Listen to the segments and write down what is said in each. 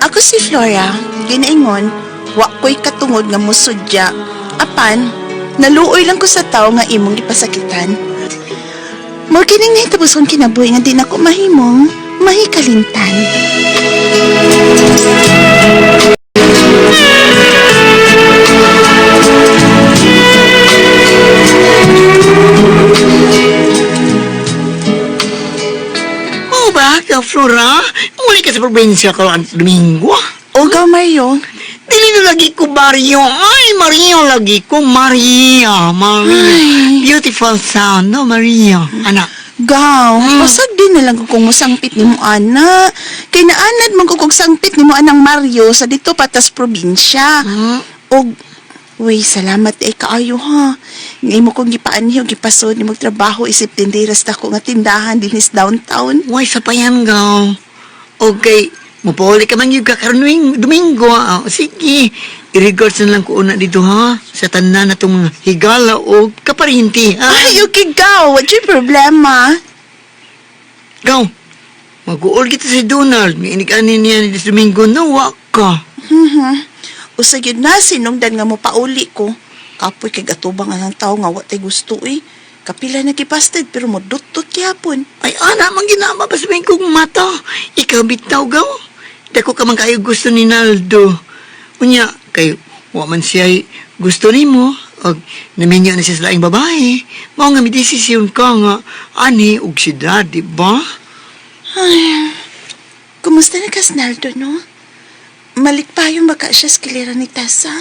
Ako si Flora, ginaingon, wa ko'y katungod nga musudya. Apan, naluoy lang ko sa tao nga imong gipasakitan. Mao kining nahitabo sa akong kinabuhi nga di nako mahimong mahikalimtan. Oo ba, ka Flora? Muli ka sa probinsya ko ang Domingo. O gaw Mario, Dili na lagi ko baryo. Ay, Mario lagi ko. Maria, Maria. Beautiful sound, no, Maria? Anak. gaw, pasag din na lang ko kung musangpit nimo ana. Kay naanad man ko kung sangpit nimo anang Mario sa dito patas probinsya. Og Uy, salamat eh kaayo ha. Ngay mo kong gipaanhi og gipasod nimo trabaho isip tinderas dako nga tindahan dinhis downtown. Why sa payan, gaw? Okay, mupuli ka man yung kakaroon Domingo. Ah, sige, i-regards na lang ko una dito, ha? Sa tanan na itong mga higala o kaparinti, ha? Ay, okay gaw, what your problema? Gaw, mag-uol kita si Donald. May inig-anin niya ni Domingo, no, wa ka. Usa gyud na sinungdan nga mo pauli ko. Kapoy kay gatubang ang tao nga wa tay gusto eh. Kapila na gibasted pero mo duttot gyapon. Ay, ana, man ginama pa sa kong mata. Ikaw bitaw, gaw. Dako ka man kayo gusto ni Naldo. Unya, kay, wa man siya gusto nimo. Og naminyo na siya sa laing babae. Mao nga may desisyon ka nga, ani, og si daddy ba? Ay, kumusta na ka, Snaldo, no? Malikpayon baka siya sa kilira ni Tessa.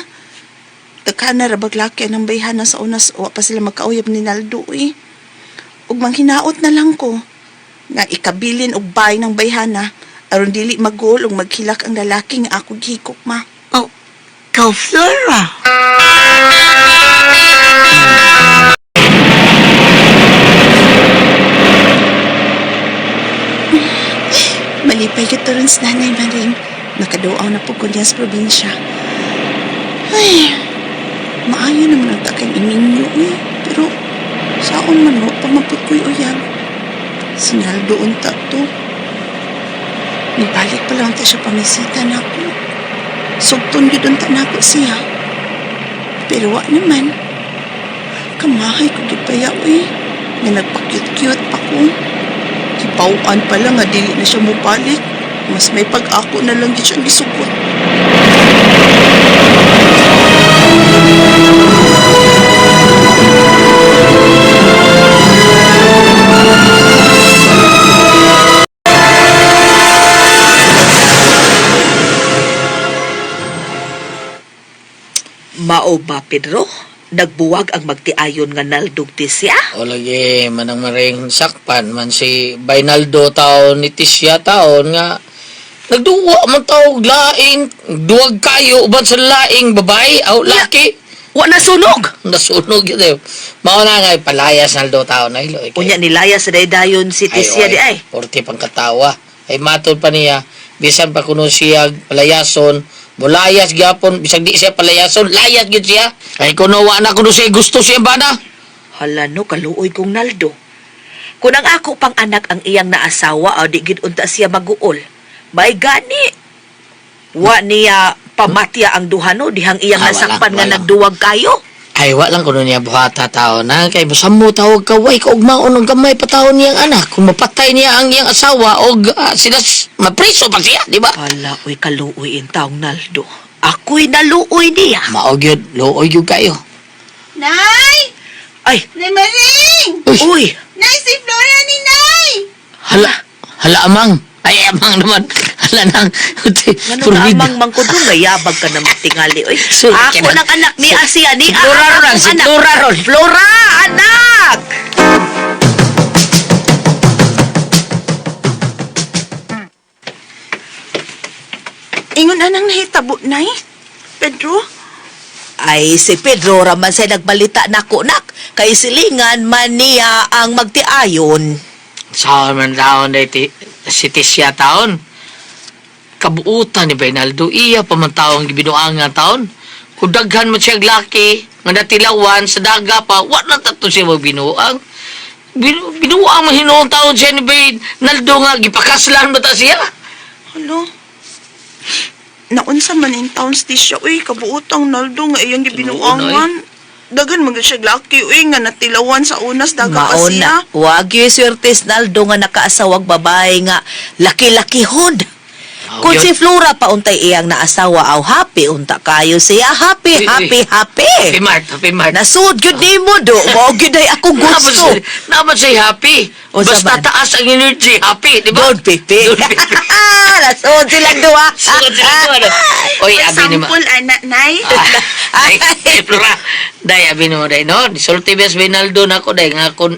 Daghan na rabag laki ang bayhana sa unas, wa pa sila magkauyab ni Naldo, eh. Ug manghinaot na lang ko nga ikabilin og bay ng bayhana aron dili magol ug maghilak ang lalaki nga ako gihikok ma. Oh, kaw, Flora. Malipay ka ron sa Nanay Maring. Nakaduaw na po ko niya sa probinsya. Ay, maayo naman ang takang iminyo eh. Pero, saon man no, pamapot ko'y uyab. Sinal doon ta to. Nibalik pa lang ta siya pamisita na ako. Sugton yun ta na ako siya. Pero wa naman. Kamahay ko gipaya eh. Nga nagpa-cute-cute pa ko. Gibawaan pala nga dili na siya mobalik. Mas may pag-ako na lang gid siyang gisugot. Mao ba, Pedro? Nagbuwag ang magtiayon nga naldog ti siya? O lagi, manang maring sakpan man si Bainaldo taon ni Tisya taon nga nagduwa man tawag laing duwag kayo uban sa laing babae aw laki. Wa nasunog! Nasunog yun eh. Mao na nga palayas naldo taon na ilo. Eh, Unya nilaya sa daydayon si Tisya di ay. Porte pang katawa. Ay matod pa niya, bisan pa kuno siya palayason, mulayas gyapon, bisag di siya palayason, layas gyud siya. Ay kuno wa na kuno siya gusto siya bana. Hala no, kaluoy kong naldo. Kung ang ako pang anak ang iyang naasawa, aw di gid unta siya maguol. May gani. Wa niya pamatya ang duha no, dihang iyang Ah, wala, nasakpan nga wala. nagduwag kayo. Ay, wa lang kuno niya buhata tao na. Kay basamo tawag ka, way, kaugmaon ang gamay pa taon niyang anak. Kung mapatay niya ang iyang asawa, og sila, mapriso pa siya, di ba? Hala, uy, kaluoy in taong naldo. Ako'y naluoy niya. Maog yun, luoy yun kayo. Nay! Ay, Nay Maring! Uy, uy, Nay, si Flora ni Nay! hala, hala amang. Ay, amang naman. Hala nang, Ngano na amang mangkudong ngayabag ka naman tingali. Uy, Sorry, ako kina- ng anak ni Asia ni Si Flora ang ron, akong si anak. Flora ron. Flora, anak! Ingon anang nahitabo, Nay? Pedro? Ay, si Pedro raman say nagbalita nako nak. Kay silingan man niya ang magtiayon. Saan man taon na iti, si Tisya taon. Kabuutan ni Bernaldo, iya pa man taong gibinuang nga taon. Kung daghan man siya laki, nga natilawan sa daga pa, wala tato siya magbinuang. Binuang man hinuong taon siya ni Bernaldo nga, gipakaslan ba ta siya? Alo? Naunsa man in town siya, uy, kabuotang Naldo nga iyang gibinuangan. Dagan man gyud siya laki, uy, nga natilawan sa unas daga pa siya. Mauna, wag yung swerte Naldo nga nakaasawag babae nga laki-lakihon. Aw, Kung yun. si Flora pa untay iyang naasawa, aw happy unta kayo siya. Happy, Uy, uy. happy, happy. Happy Mart, happy Mart. Nasud gyud nimo do. Mao gyud ay akong gusto. Naman siya happy. Unsa Basta man? taas ang energy, happy, di ba? Don't pipi. Don't pipi. Nasud silang duha. Sugod sila duha, no? Oy, abi ni ma. Sample, anak, nay. Ah, Ay, ay, Flora. Day, abi ni mo, day, no? Sulti bes Binaldo na ako, day, nga kun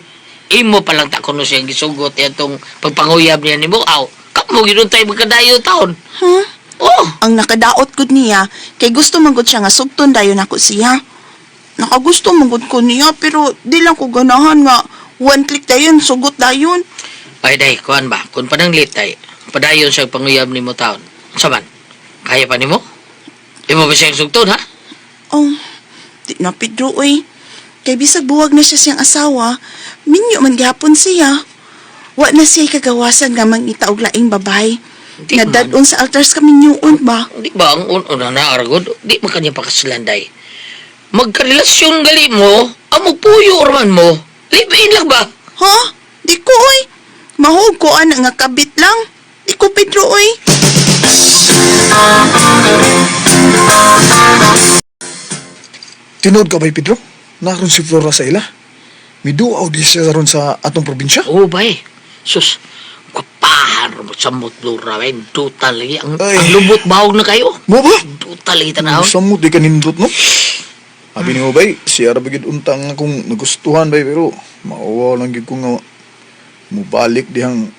imo pa lang ta kuno siyang gisugot itong pagpanguyab niya nimo. Aw, kamo gyud tayo magkadayo taon. Huh? Oh, Ang nakadaot gud niya, kay gusto man gud siya nga sugton dayon nako siya. Nakagusto man gud ko niya, pero di lang ko ganahan nga one click dayon, sugot dayon. Ay, day, kuan ba? Kun pananglit, day, padayon siya panguyab nimo taon. Unsa man? Kaya pa nimo? Imo ba siyang sugton, ha? Oh, di na Pedro, uy. Kay bisag buwag na siya siyang asawa, minyo man gihapon siya. Wa na siya kagawasan nga mangita og laing babae. Di Nga man. dadon sa altars kami minyuon ba? Di ba ang una na argod? Di man kanya pakaslan, day. Magkarelasyon gali mo, amo puyo man mo. Live-in lang ba? Ha? Di ko, oy. Mahog ko ana nga kabit lang. Di ko Pedro, oy. Tinuod ka ba, Pedro? Naroon si Flora sa ila. Miduaw di siya ron sa atong probinsya. Oo, bay. Sus, kapahan mo sa Flora, bay. Duta lagi. Ang, Ay. ang lubot bahog na kayo. Mo ba? Duta lagi tanaw. Samot di ka nindot, no? Abi ni mo, bay, siya ra ba gyud unta nga kung nagustuhan, bay, pero mauwaw lang gyud ko nga mubalik dihang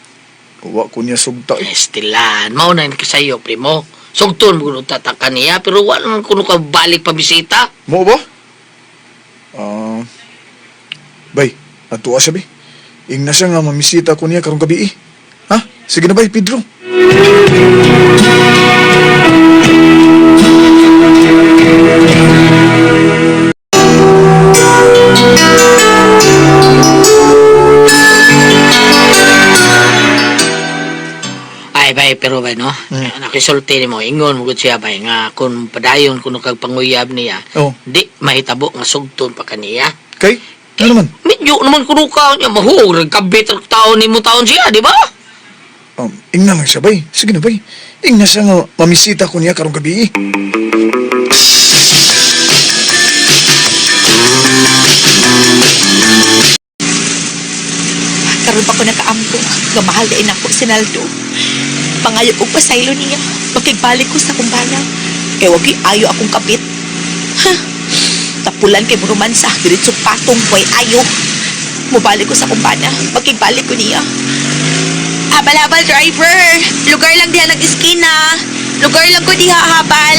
wa ko niya sugta. Eh. Estilan, mao na yun kasayo, primo. Sugton mo kuno tataka niya, pero wala man kuno ka balik pa bisita. Mo ba? Ah, bay, atuwa siya, bay. Ingna siya nga mamisita ko niya karong gabi, eh. Ha? Sige na, bay, Pedro. Ay, bay, pero bay, no? Nakisulti nimo, ingon mo gud siya, bay, nga kung padayon kuno kag panguyab niya, Oh. di mahitabo nga sugton pa kaniya. Kay, ano naman? Medyo naman kuno ka niya, mahuog, kabit ang taon nimo taon siya, di ba? Ingna lang siya, bay. Sige na, bay. Ingna siya nga mamisita ko niya karong gabi, eh. Karon pa ko nakaampo nga mahal din ako si Naldo. Pangayo og pasaylo niya. Makigbalik ko sa kumbana. Kay wag ayo akong kapit. Ha. Tapulan kay romansa, diretso patong koy ayo. Mubalik ko sa kumbana. Makigbalik ko niya. Habal-habal driver. Lugar lang diha ng iskina. Lugar lang ko diha habal.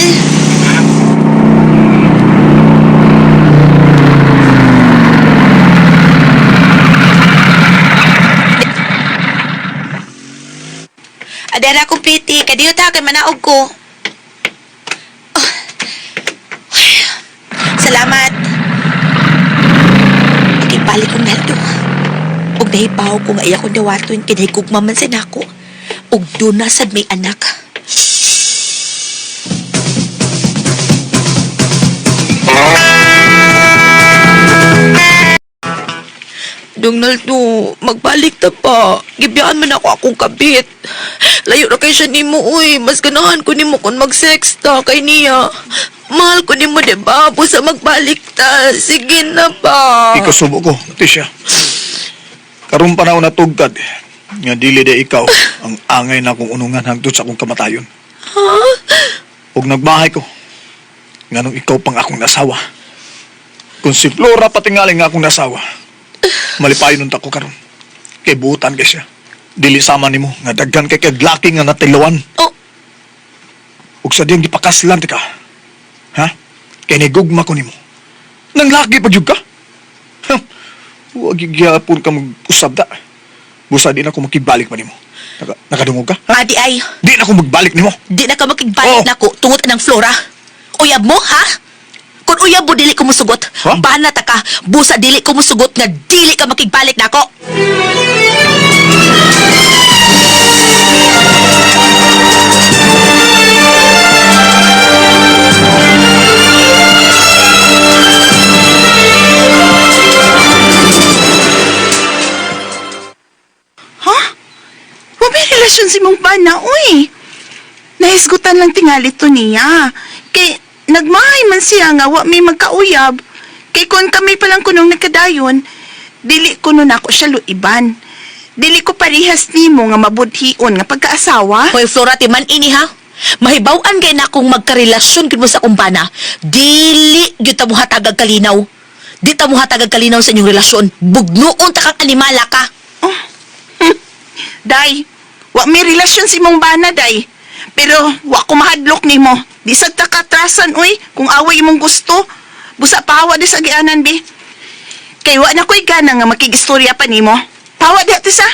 Adera akong piti. Kadiyo ta kay manaog ko. Oh. Ay, salamat. Nakibalik kong Naldo. Ug nahibaw ko nga iya kong dawaton kay nahigugma man sa nako. Ug doon na sad may anak. Dong Naldo, magbalik ta pa. Gibiyaan man ako akong kabit. Layo ra kay siya nimo, uy. Mas ganahan ko nimo kung mag-sex ta kay niya. Mahal ko nimo, diba? Busa magbalik ta. Sige na pa. Ikasubo ko, Tisha. Karong panahon na tugkad, nga dili de ikaw ang angay na akong unungan hangtod sa akong kamatayon. Ug nagbahay ko, nganong ikaw pang akong nasawa. Kung si Flora patingali nga akong nasawa, malipayon unta ko karon. Kay buutan kay siya. Dili sama nimo nga daghan kay kaglaki nga natilawan. Oh. Ug sa diyang gipakaslan ti ka. Ha? Kay nigugma ko nimo. Nang laki pa jud ka. Huh. Huwag gyapon ka mag-usab da. Busa di na ako makibalik pa nimo. Nakadungog ka? Ha? Adi ay, Di na ako magbalik nimo. di na ka makigbalik Oh. nako tungod ng Flora. Uyab mo, ha? Kung uyab mo, dili ko musugot. Ha? Bana ta ka, busa dili ko musugot nga dili ka makigbalik nako. relasyon si mong bana, uy. Nahisgutan lang tingali to niya. Kay nagmahay man siya nga wa may magkauyab. Kay kung kami pa lang kunong nagkadayon, dili ko nun ako siya luiban. Dili ko parihas nimo nga mabudhion nga pagkaasawa. Hoy Flora, timan ini ha. Mahibaw-an kay na kung magkarelasyon gid mo sa akong bana. Dili gyud ta mo hatagag kalinaw. Di ta mo hatagag kalinaw sa inyong relasyon. Bugnuon ta kang animala ka. Day, wa may relasyon si mong bana, day. Pero wa ko mahadlok nimo. Di sad ta katrasan, uy, kung away imong gusto. Busa pawa di sa gianan, bi. Kay wa na ko'y gana nga makigistorya pa nimo. Pawa di ato sa.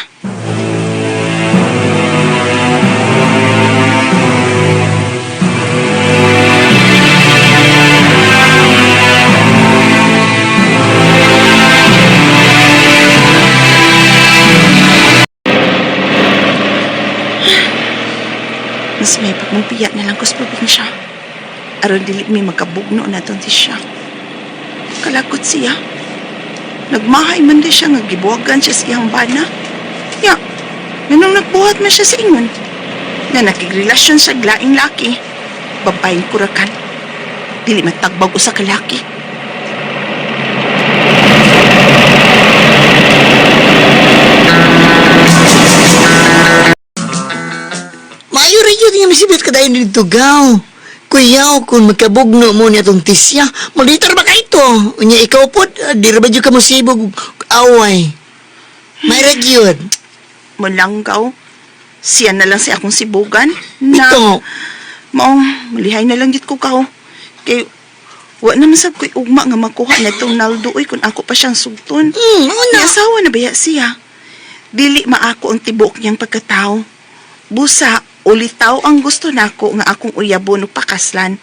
Mas may pagmumpiya na lang ko sa probinsya. Aron dili mi magkabugno na ton si siya. Kalakot siya. Nagmahay man di siya nga gibuwagan siya sa iyang bana. Ya, nganong nagbuhat man siya sa ingon. Nga nakigrelasyon sa glaing laki. Babaeng kurakan. Dili matagbag usa ka laki. Maayo rin yun nga masibit ka dahil dito, gaw. Kuyaw, kung magkabugno mo niya itong tisya, malitar ba ka ito? Unya, ikaw po, di ra ba dyan ka masibog away? May yun. Mulanggaw. Siya na lang siya akong sibugan. Na, Ito, Maong, malihay na lang gid ko kao. Kay, wa naman sab ko'y ugma nga makuha na itong Naldo, uy, kung ako pa siyang sugton. Una. May asawa na baya siya. Dili maako ang tibok niyang pagkatao. Busa, ulitaw ang gusto nako nga akong uyabon ug pakaslan.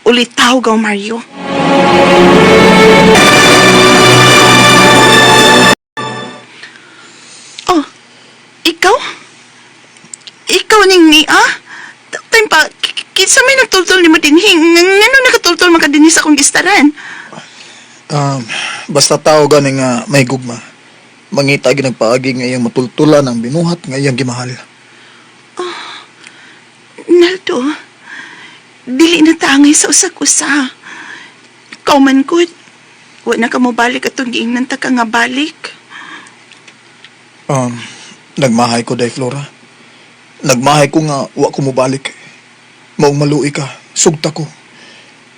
Ulitaw gaw Mario. Oh, ikaw? Ikaw ning ni ah? Time pa, kinsa may nagtultol nimo dinhi? Ngano nakatultol man ka dinhi sa akong gistaran? Um, basta tao gani nga may gugma. Mangita ginagpaagi nga iyang matultulan ang binuhat nga iyang gimahal. Naldo, dili na tangay sa usag-usa. Ikaw man gud. Wa na ka mobalik atong giingnan ta ka nga balik. Um, nagmahay ko day Flora. Nagmahay ko nga wa ko mobalik. Maong maluoy ka, sugta ko.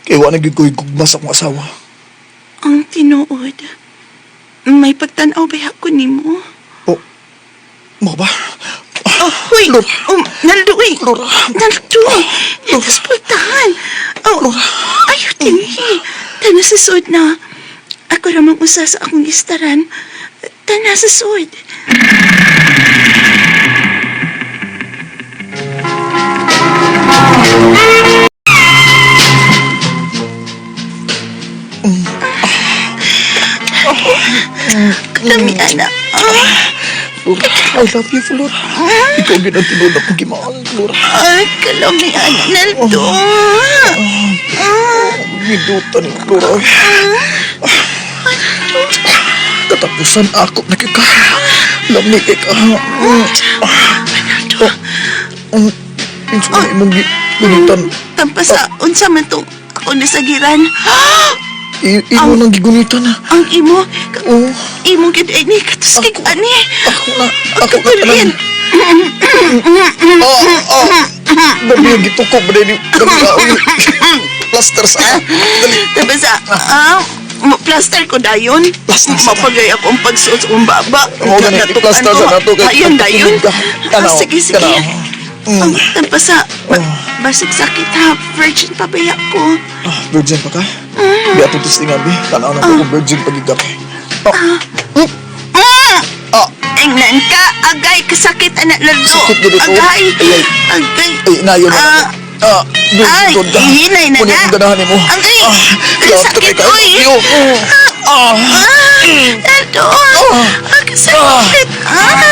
Kay wa na gyud ko'y gugma sa akong asawa. Ang tinuod. May pagtan-aw ba ako nimo? Oh, mo ba? Oh, huy! Oh, Naldo, uy! Naldo! Nakaspultahan! Oh, ayaw tinhi. Tana sa suod na. Ako ramang usa sa akong istaran. Tana sa suod. Kalami, anak. Ah. Flora, I love you, Flora. Ikaw gyud ang tinuod akong gimahal, Flora. Ay, kalami, anak. Naldo. Ah. Gidutan ni Flora. Katapusan ako na kika. Lami kay ka. Naldo. Insa na imong gunitan. Tampasa, unsa man tong ako nasagiran. Imo nang gigunitan na. Ang imo, Oh, imo gid ay ni katuskig ani. ako na. Ako na Katulin. Ah, ah. Dami yung gitukog ba ni dami ka. Plaster sa. Dali. Tampasa, plaster ko dayon. Plaster sa- Mapagay ako ang pagsuot sa akong baba. Oo, gani, Natukan i-plaster ko. sa nato kay Ayun, dayon. pagtulog ka. Tanaw, Ah, sige, sige. tanaw. Mm. Ang tampasa, basig sakit ha. Virgin pa ba ko? Ah, virgin pa ka? Di atong testingan, bi. Tanaw na ko kung virgin pagigap. Ah. Mm! Ah. Ingnan ka, agay, kasakit, anak lalo. Sakit gid ito. Agay, Ay, ay. agay. Ay, nayon na. Ah. Ah, Ay, virgin ka. hinay na Kunin na. ang ganahan nimo. Agay, Ah, sakit, grabe ka. uy. Yo. Ah. Ah, Naldo. Ah, kasakit. Ah.